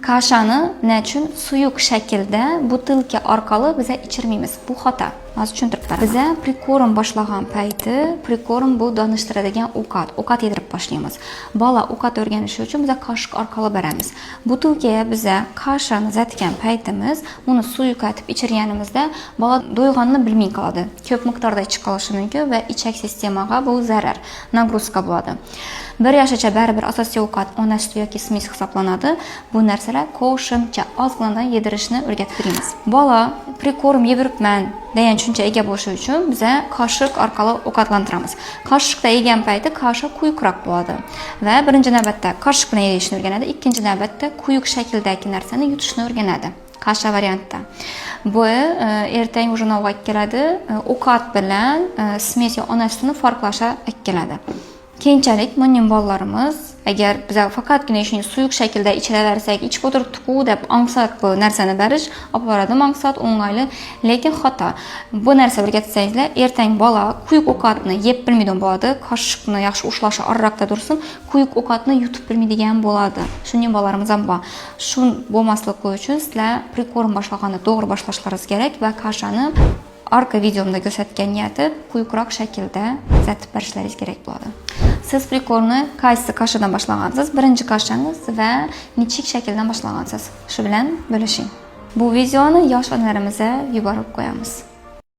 Каша ni nechun suyuq shaklda butilka orqali biza ichirmaymiz? Bu xato. Hozir tushuntirib beraman. Biza прикорм boshlagan payti, прикорм bu donishtiradigan ovqat, ovqat yedirib boshlaymiz. Bola ovqat o'rganishi uchun biza qoshiq orqali beramiz. Butilkaga biza каша ni uzatgan paytimiz, uni suyuqatib ichirganimizda bola do'yganini bilmay qoladi. Ko'p miqdorda ichib qolishi mumkin va ichak sistemaga bu zarar, нагрузка bo'ladi. 1 yoshgacha baribir asosiy ovqat ona suti yoki смесь hisoblanadi. Bu narsalar qo'shimcha, ozginadan yedirishni o'rgatib beramiz. Bola прикорм yeb yuribman degan tushuncha ega bo'lishi uchun biza qoshiq orqali ovqatlantiramiz. Qoshiqda yegan payti каша quyuqroq bo'ladi va birinchi navbatda qoshiq bilan yeyishni o'rganadi, ikkinchi navbatda quyuq shakldagi narsani yutishni o'rganadi каша variantda. Bu ertaga уже navbat keladi, ovqat bilan смесь yo ona sutini farqlasha keladi. Keyinchalik mening bolalarimiz, agar biza faqatgina shuni suyuq shaklda ichiraversak, ichib o'tiribdiku deb ongsat bu narsani berish olib boradi, ongsat, o'ng'ayli, lekin xato. Bu narsa o'rgatsangizlar, ertang bola quyuq ovqatni yeb bilmaydigan bo'ladi, qoshiqni yaxshi ushlashi orroqda tursin, quyuq ovqatni yutib bilmaydigan bo'ladi. Shuning bolalarimiz ham bor. Shu bo'lmasligi uchun sizlar прикорм boshlaganda to'g'ri boshlashlaringiz kerak va каша ni orqa videomda ko'rsatgan niyati quyuqroq shaklda uzatib berishlaringiz kerak bo'ladi. Siz прикорм ni qaysi каша dan boshlagansiz? Birinchi каша ngiz va nechik shakldan boshlagansiz? Shu bilan bo'lishing. Bu videoni yosh onalarimizga yuborib qo'yamiz.